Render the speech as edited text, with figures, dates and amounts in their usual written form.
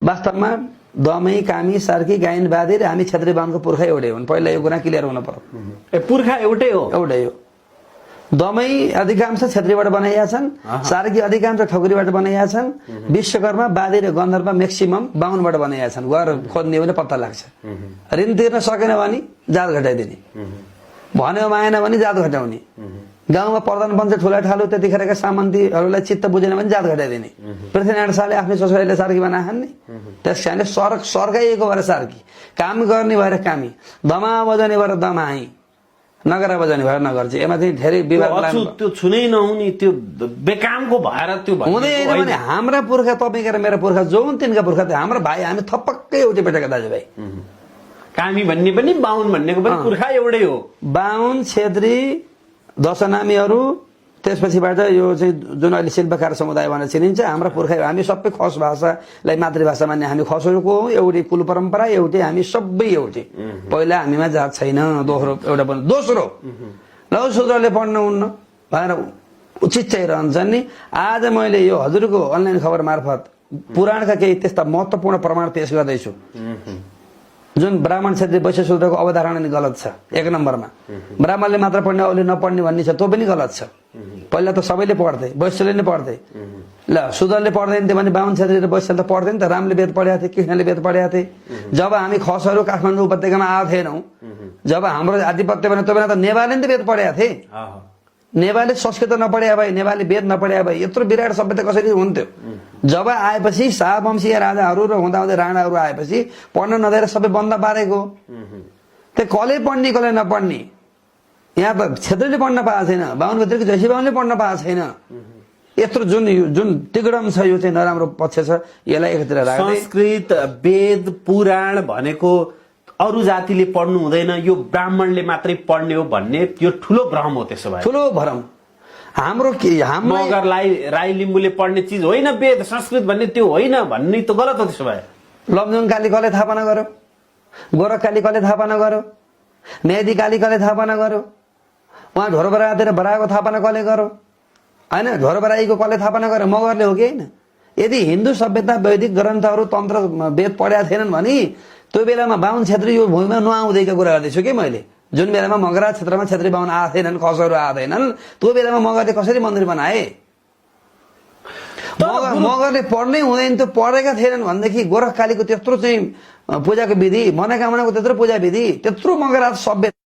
वास्तवमा दमै कामी सार्की गायन बादी र हामी क्षेत्रीय बाहुनको पुर्खा एउटै हुन्। पहिला यो कुरा क्लियर हुन पर्यो। पुर्खा एउटै हो, एउटै हो। दमै अधिकांश क्षेत्रीबाट बनाइया छन्, सार्की अधिकांश ठकुरीबाट बनाइया छन्, विश्वकर्मा बादी र गन्धर्व म्याक्सिमम बाहुनबाट बनाइया छन्। गएर खोज्ने भने पत्ता लाग्छ। ऋण तिर्न सकेन भने जात घटाइदिने, भन्यो माएन भने जात घटाउने, गाउँमा प्रधान बन्छ ठुला ठालु त्यतिखेरका सामन्तीहरूलाई चित्त बुझेन भने जात घटाइदिने। पृथ्वीनारायण शाहले आफ्नै छोराछोरीले सार्की बनाएछन् नि। त्यस कारणले स्वर्गैको भएर सार्की, काम गर्ने भएर कामी, दमा बजाउने भएर दमाई, नगरा बजाउने भएर नगर चाहिँ यसमा चाहिँ धेरै विवाद त्यो छुनै नहुने त्यो बेकामको भएर त्यो हुँदैन भने हाम्रा पुर्खा तपाईँका र मेरा पुर्खा जो हुन् तिनका पुर्खा हाम्रो भाइ हामी थपक्कै एउटै पेटाका दाजुभाइ। कामी भन्ने पनि बाहुन भन्नेको पनि पुर्खा एउटै हो। बाहुन क्षेत्री दशनामीहरू त्यसपछिबाट यो चाहिँ जुन अहिले शिल्पकार समुदाय भनेर चिनिन्छ हाम्रा पुर्खा हामी सबै खस भाषालाई मातृभाषा मान्ने हामी खसहरूको एउटै कुल परम्परा एउटै, हामी सबै एउटै। पहिला हामीमा जात छैन। दोस्रो एउटा पनि दोस्रो लौशूद्रले पढ्नुहुन्न भनेर उचित चाहिँ रहन्छन् नि। आज मैले यो हजुरको अनलाइन खबर मार्फत पुराणका केही त्यस्ता महत्त्वपूर्ण प्रमाण पेश गर्दैछु जुन ब्राह्मण क्षेत्रीय वैश्य शूद्रको अवधारणा नि गलत छ। एक नम्बरमा ब्राह्मणले मात्र पढ्ने अरूले नपढ्ने भन्ने छ, त्यो पनि गलत छ। पहिला त सबैले पढ्थे, वैश्यले नै पढ्थे। ल शूद्रले पढ्दैन थियो भने बाहुन क्षेत्रीय र वैश्यले त पढ्दैन त। रामले वेद पढेका थिए, कृष्णले वेद पढेका थिए। जब हामी खसहरू काठमाडौँ उपत्यकामा आएको थिएनौँ, जब हाम्रो आधिपत्य भने त्यो बेला त नेपालले नि त वेद पढेका थिए। नेपाली संस्कृत नपढे भए, नेपाली वेद नपढे भए यत्रो विराट सभ्यता कसरी हुन्थ्यो? जब आएपछि शाहवंशीय राजाहरू र हुँदाहुँदै राणाहरू आएपछि पढ्न नदिएर सबै बन्द पारेको। त्यो कसले पढ्ने कसले नपढ्ने, यहाँ त क्षेत्रीले पढ्न पाएको छैन, बाहुनभित्रको जैसी बाहुनले पढ्न पाएको छैन। यत्रो जुन तिगडम छ यो चाहिँ नराम्रो पक्ष छ। यसलाई एकतिर राख्दै संस्कृत वेद पुराण भनेको अरू जातिले पढ्नु हुँदैन, यो ब्राह्मणले मात्रै पढ्ने हो भन्ने यो ठुलो भ्रम हो। त्यसो भए ठुलो भ्रम। हाम्रो मगरलाई राई लिम्बूले पढ्ने चिज होइन वेद संस्कृत भन्ने, त्यो होइन भन्ने त गलत हो। त्यसो भए लमजुङ काली कसले थापना गर्यो, गोरख काली कसले थापना गर्यो, मेदी काली कसले थापना गर्यो, उहाँ ढोरबरातिर बराको थापना कसले गर्यो होइन, ढोरबराईको कसले थापना गर्यो, मगरले हो कि होइन? यदि हिन्दू सभ्यता वैदिक ग्रन्थहरू तन्त्र वेद पढेका थिएनन् भने त्यो बेलामा बाहुन क्षेत्री यो भूमिमा नआउँदैका कुरा गर्दैछु कि मैले। जुन बेलामा मगरा क्षेत्रमा क्षेत्री बाहुन आएको थिएनन्, खसहरू आएको थिएनन्, त्यो बेलामा मगरले कसरी मन्दिर बनाए? मगरले पढ्नै हुँदैन, त्यो पढेका थिएनन् भनेदेखि गोरख कालीको त्यत्रो चाहिँ पूजाको विधि, मनोकामनाको त्यत्रो पूजा विधि, त्यत्रो मगरा सभ्य